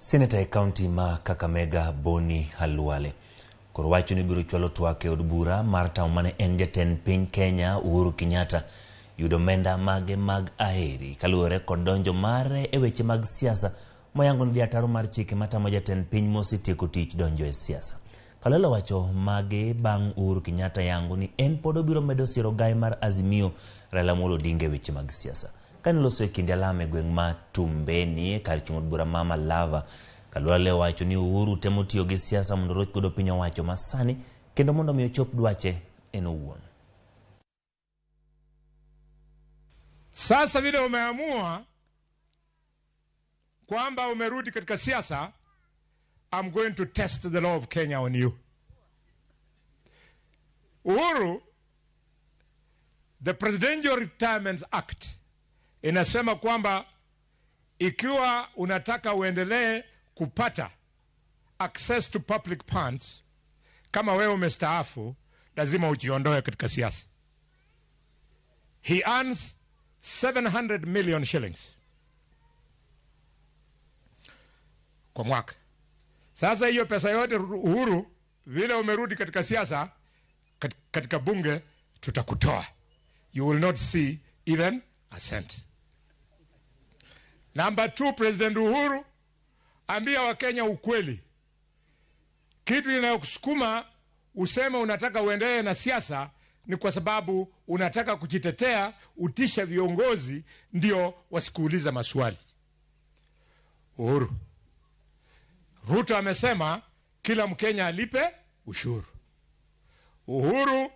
Seneta e kaunti ma Kakamega Boni Khalwale koro wacho ni biro chwalo twak e od bura mar tamo mane en jatend piny Kenya Uhuru Kenyatta yudo omenda mage mag aheri kaluwore kod donjo mare e weche mag siasa moyango ni dhi ataro mar chike matamo jatend piny mosetieko tich donjo e siasa. Khalwale owacho magi bang' Uhuru Kenyatta yango ni en pod obiro medo siro gai mar Azimio Raila Amolo Odinga e weche mag siasa. Kane oloso e kinde alam e gweng' ma Tumbeni e kar chung' od bura ma Malava, Khalwale owacho ni Uhuru temo tiyo gi siasa mondo oroch godo piny owacho ma sani kendo mondo mi ochop dwache en owuon. Sasa vile umeamua kwamba umerudi katika siasa, I'm going to test the law of Kenya on you. Uhuru, the Presidential Retirement Act inasema kwamba ikiwa unataka uendelee kupata access to public funds kama wewe umestaafu, lazima ujiondoe katika siasa. He earns 700 million shillings kwa mwaka. Sasa hiyo pesa yote Uhuru, vile umerudi katika siasa, katika bunge tutakutoa. You will not see even a cent. Number 2, President Uhuru, ambia Wakenya ukweli. Kitu inayokusukuma useme unataka uendelee na siasa ni kwa sababu unataka kujitetea, utisha viongozi ndio wasikuuliza maswali. Uhuru, Ruto amesema kila Mkenya alipe ushuru. Uhuru,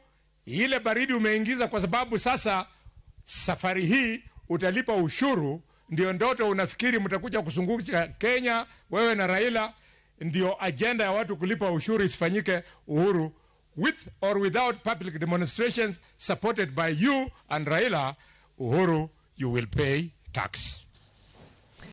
ile baridi umeingiza kwa sababu sasa safari hii utalipa ushuru, ndio ndoto unafikiri mtakuja kuzunguka Kenya wewe na Raila, ndio agenda ya watu kulipa ushuru isifanyike. Uhuru, with or without public demonstrations supported by you and Raila, Uhuru, you will pay tax.